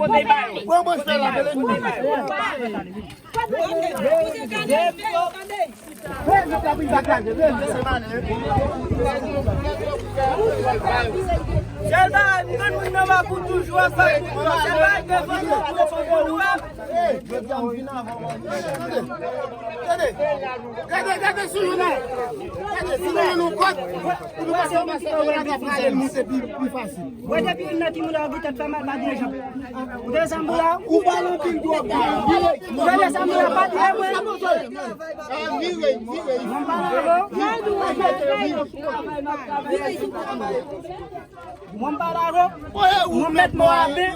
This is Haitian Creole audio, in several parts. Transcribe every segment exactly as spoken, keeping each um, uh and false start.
Pran mwen fè la, mele nou. Sèl bagay, m konn moun nan pa pou toujou ap fè pou mwen. Sèl bagay ke fò nou pou fò nou ap. Gade, gade, gade sou nou la. Gade sou nou, nou kot. Pou nou pase yon pase, nou la ka prale moute pi, pi fasil. Wè depi youn nan timoun la gen tèt fè mal, pa dirijan. Ou tande sa m di w la? Ou pale anpil twòp. Ou tande sa m di w la? Pa di mwen. Vire, vire. Mwen pale avè w. Mwen pale avè w. Mwen mèt mò a men.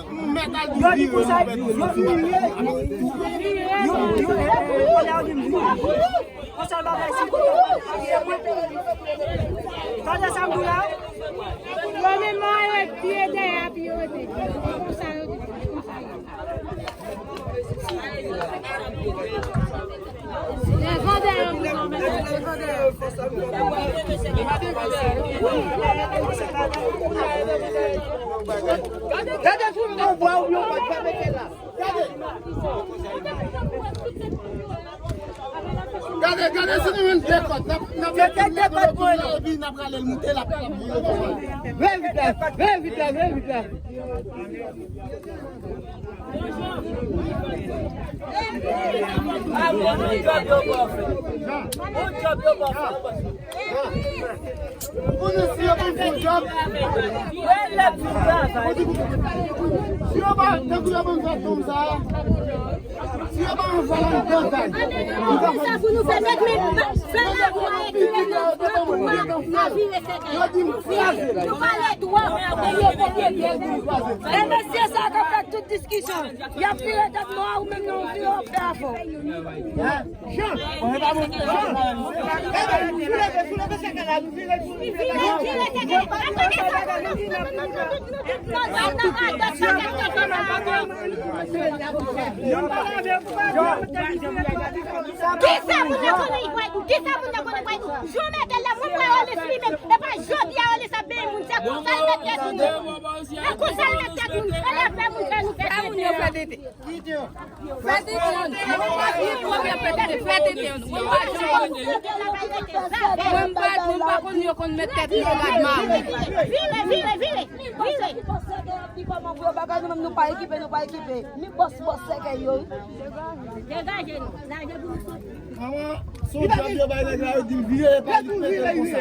Yo di konsa, yo di m vire. Yo, yo, yo, yo di m vire. Yon sèl bagay, si kote w pral abiye mwen. Tande sa m di w la? Yo menm yo ret pye dèyè epi yo rete. Konsa yo di, konsa yo di. Lè vandè yo vin, lè vandè yo. Gade sou nou bwa ou yon pa mete la. Gade. Gade, gade si nou jwenn de kòd. N ap, n ap met tout nèg yo epi n ap rale l moute la. Veye vit la, veye vit la, veye vit la. Bon djòb yo ba w fè. Bon djòb yo ba w fè. Ou konnen si yo konn fè djòb. Wè lè pou travay. Si yo pa, tankou yo konn fè tonm sa a, si yo pa anfòm anndan kay. Sa pou nou fè, mèt men fè lakou a ekilibri, lakou a vire sèkèy. Yo di m kraze. Nou pale twòp. E mesye sa k ap fè tout diskisyon. Y ap vire tèt mò a, ou menm nan ou vire w ap fè afè w. Jan, mwen pa bon. Jan, souleve, souleve sèkèy la, nou vire, souleve. Vire sèkèy la. Kisa moun nan konnen Gwadoup? Kisa moun nan konnen Gwadoup? Jou mete la, moun mwen Olis li menm. E pa jodi a Olis ap benyen moun, se konsa l met tèt moun. E konsa l met tèt moun. E lè fè moun fè nou fè tete. Fè tete an. Mwen pa di pwòp yo fè tete, fè tete an. Mwen pa, mwen pa, mwen pa konn yo konn met tèt yo gad mawon. Vire, vire, vire, vire. Ki kòman pou yo bagay, nou menm nou pa ekipe, nou pa ekipe. Mi bòs, bòs sèkèy yo. Degaje nou, lage pou nou soti. Manman, se yon djòb yo bay nèg la, yo di m vire, e pa li mete l konsa.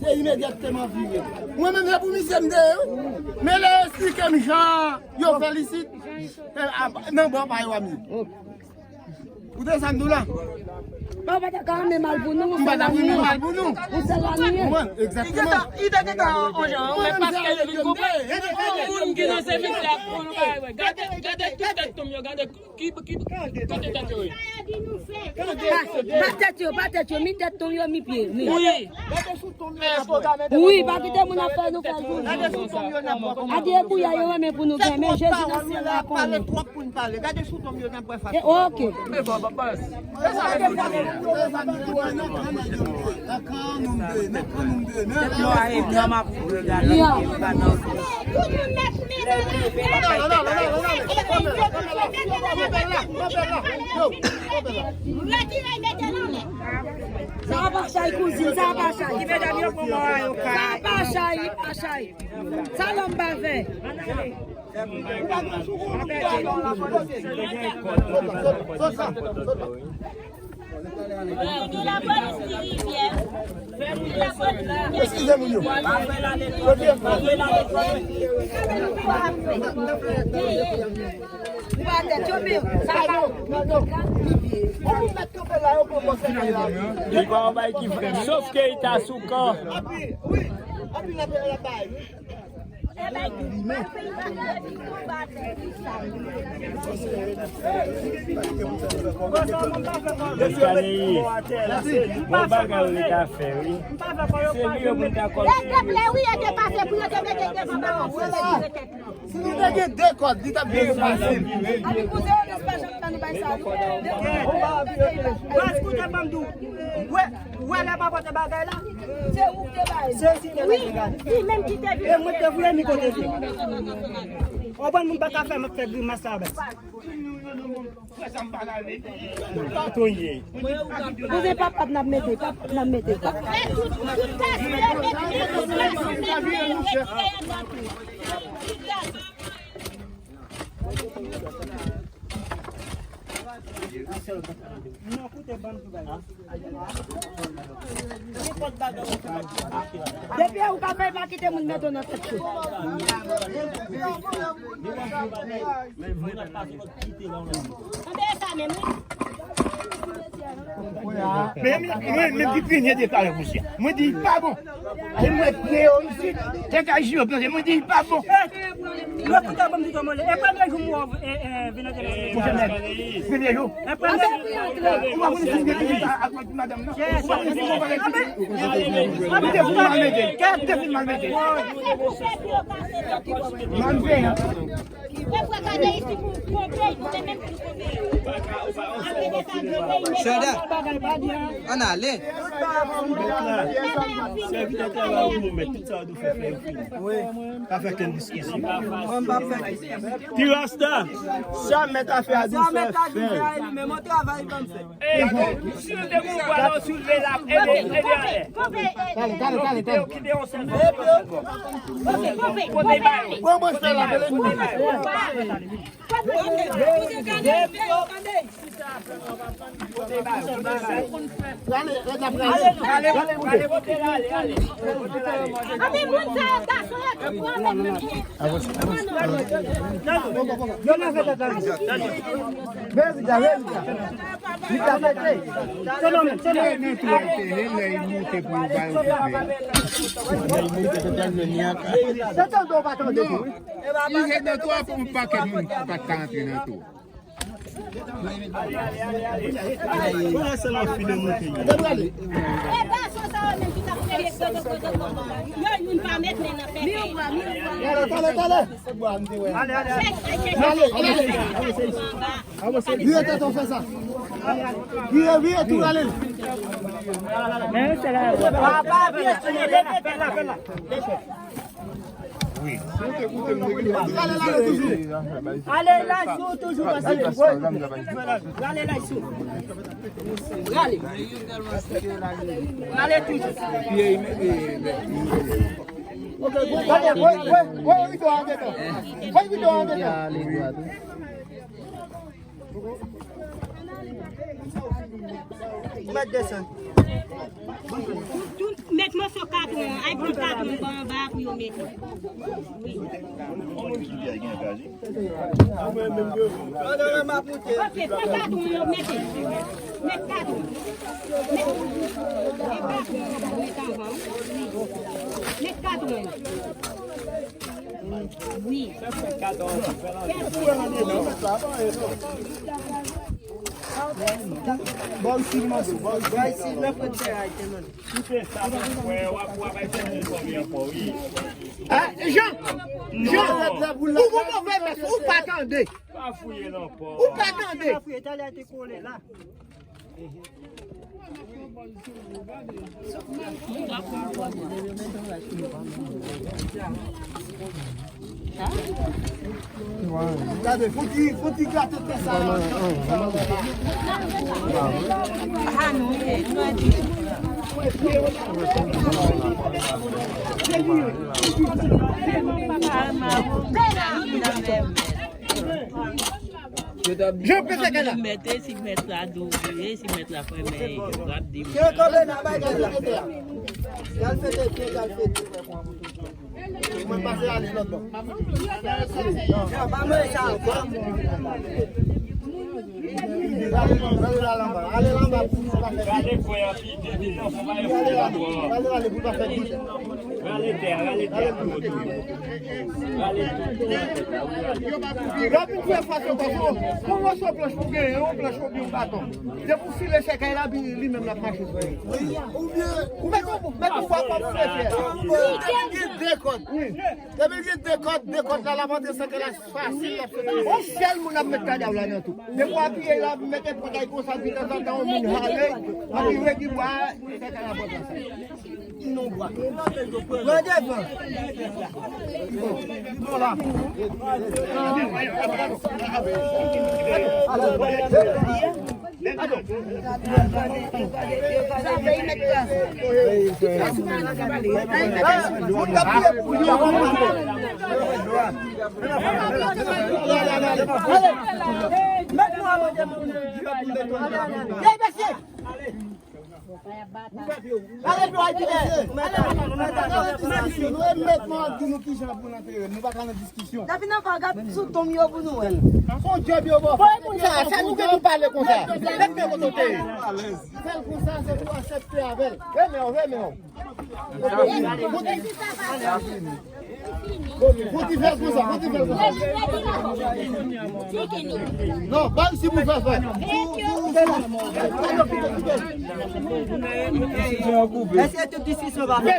Se imedyatman vire. Mwen menm, se pou misye m deye, wi. Men lè yo esplike m jan yo fè l isit, e, a, nan bò pa yo a m ye. Ou te sa m di w la? Bon, ou pa ta ka renmen mal pou nou, ou sèl la nou ye. Ou sèl la nou ye. Ou konprann? Egzakteman. Li te gentan, li te gentan on jan, men paske li vin konprann. Yon moun ki nan seminti ap pran yon bagay, wè. Gade, gade tout tèt tonm yo, gade ki, ki, kote tèt yo ye. Pa, pa tèt yo, pa tèt yo, mi tèt tonm yo, mi pye, mi. Wi. Wi, pa kite moun ap fè nou fè jou. Adi e kouya yo renmen pou nou gen, men Jezi nan syèl la konnen. Pale twòp pou n pale. Gade sou tonm yo nan bwè fason. Ok. Men bon, bon, bon. Sa pa chay kouzin, sa pa chay. Sa pa chay, pa chay. Sa lòm pa fè. Eskize moun yo. Li pa yon bay ki vrè, sof ke li ta sou kan. Mesye Aleyi, bon bagay ou ta fè, wi. Se li yo pou n ta kòl. Yo te vle, wi, yo te pase pou yo te mete devan balan. Si nou te gen de kòd, li t ap vin fasil. Abi kouzen yo pa janm tann bay sa, wi. Baz, koute ban m di w. Wè, wè lè pa pote bagay la. Se ou ki te bay. Se si te bay. Li menm ki te vin. E mwen te voye mi kote vin. Ou konprann, moun pa ka fè m ap fè grimas la avè. Bouzen pap pap n ap mete, pap pap n ap mete. Depi ou ka fè pa kite moun mete nan tèt yo. Men mwen, mwen menm ki premye deklare pousyè. Mwen di pa bon. E mwen premye isit. Te ka jwe plante, mwen di pa bon. Yo kite bon di komole. E premye jou mwen vin nan. Premye jou. E premye. Ou pa konn si gen ki sa ak madanm nan. Ou pa konn si gen ki sa. Ou te fin mal mete. Ou te fin mal mete. Mal fè. Sanda, ann ale. Sèvitè travay ou, mèt, tout sa w dwe fè, fè yo fini. Pa fè kenn diskisyon. Ti Rasta, sa mèt a fè a dwe fè, fè. Si yo te gon bwa la, w soulve l ap ede, ede anlè. Kite yo, kite yo, kite yo. Pran mwen fè la, bele mwen. Ale, ale, ale, ale, ale. Anben, moun sa yo, gason yo, ki pran men. Li se nan twa pou yon pakèt moun ki pa t ka antre nan tou. Kounye a se nan file monte ye. E gason sa yo menm ki t ap rele kote kote kote. Yo youn pa met men nan fè kay. Talè, talè, talè. Vire tèt ou fè sa. Vire, vire, tou rale l. Papa, vire, tou rale l. Ale la sou toujou, pase. Ale la sou. Ale. Ale toujou. Ok, bon, bon, bon, bon, bon, bon, bon, bon. Ou mèt desann. Tou, tou, met moso katwon an, ay pran katwon an ba anba pou yo mete. Wi. Ok, pran katwon an, mete. Met katwon. Met, e katwon an pou met anvan. Wi. Met katwon an. Wi. Ba w isi, manso, ba w isi. Ba isi, lè fè tè a, te mande. Kite sa, mwen, w ap, w ap bay fè konbyen ankò, wi. Ah, Jean! Jean! Ou gon move mès, ou pa tande. Pa fouye nan pò. Ou pa tande. Pa fouye, talè te kole la. Gade, fò ti, fò ti gate tè sa. Yo t ap di, yo t ap di mèt, e si mèt la di w vire, si mèt la fèmen, yo t ap di. Yo kanpe nan bagay la. Y al fete pye, y al fete. Mwen pase ale lòt bò. Non, pa mwen sa ankò. Rale, rale la anba, ale la anba pou nou pa fè. Rale, rale, rale pou pa fè. Rale, rale pou pa fè. Rale tè a, rale tè a. Lè w fin fè fas yo konsa, pran yon moso planch pou genyen, yon planch oubyen yon baton. Depi w file sèkèy la, li menm l ap mache sou li. Ou mèt yon, mèt yon bwa kòm fè fè. Depi l gen de kòd. Wi. Depi l gen de kòd, de kòd la, l ap antre sèkèy la fasil, l ap fè. Yon sèl moun ap met kadav la nan tou. Pou apiye la, mete pòtay konsa, epi tanzantan, yon moun rale, epi redi bwa, fè kalabòt la. Non, bwa. Pran devan. Bon, bon, la. Nou e met mwen di nou kijan pou n antere l. Nou pa ka nan diskisyon. David nan pa gad sou tonm yo pou nou wè l. Fon djòb yo bò. Fò e konsa, sa nou gen pou pale konsa. Met men kote w te ye. Fè l konsa, se pou aksepte avè l. Renmen w, renmen w. Fouti fè l konsa, fouti fè l konsa. Non, pa isi pou fè fè. Èske tout diskisyon va fè?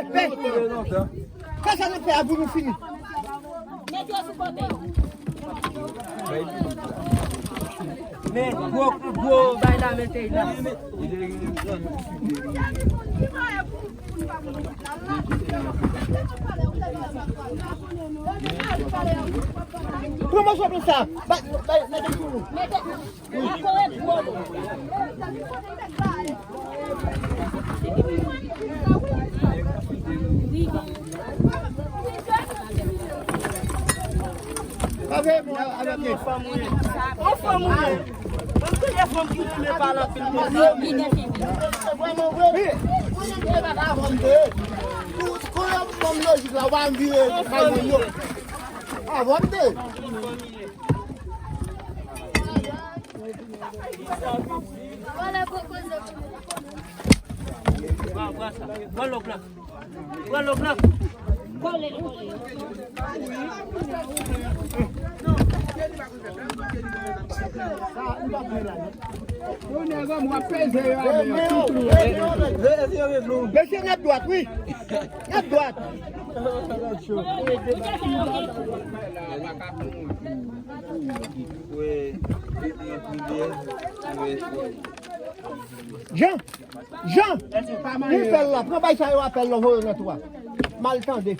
Fè sa nou fè a pou nou fini. Men gwo, gwo bay la, men te la. Pran mòso pou sa. Bay, bay, mete sou ou. Yon fanm ou ye? Mwen m touye fanm ki renmen pale anpil. Wi. Pou, pou yon fanm lojik la, w pa vire kay mwen yo. Avan m te. Pran lòk la. Pran lòk la. Mesye, n ap dwat, wi. N ap dwat. Jan, Jan, li fè l la. Pran bay sa yo apèl la, voye nan twa. Mal tande.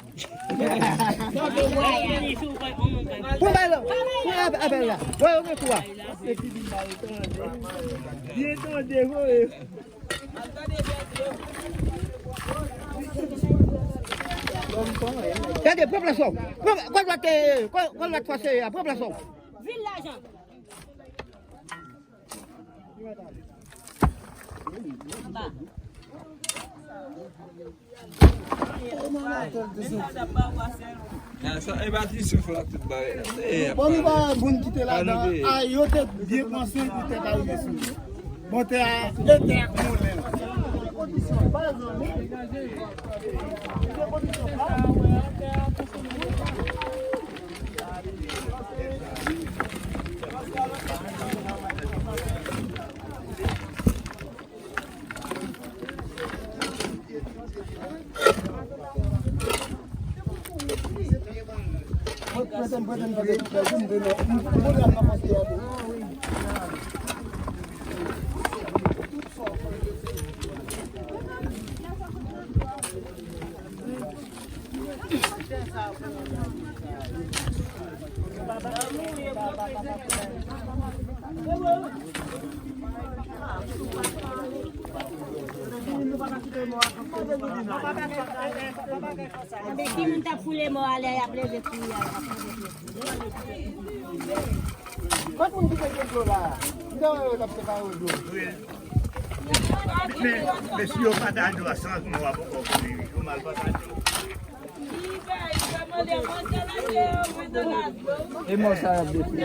Pran bay la. Pran ap-, apèl la. Voye nan twa. Byen tande, voye. Tande, pran plas ou. Pran, pran lòt, pran, pran lòt fwa seye a, pran plas ou. Vin la, Jan. Bon, nou pa moun ki te ladan a, yo te byen panse pou tèt a rive sou yo. Bon, tè a, e tè ak moulen. Anben, ki moun t ap foule mò a lè y ap leve kouri a? Kot moun ki te gen dlo la? M te wè yo t ap separe dlo. Men, men si yo pa ta dlo a, sanzman w ap ankò kouri, wi. Yo mal pa ta dlo. E mò sa y ap detwi.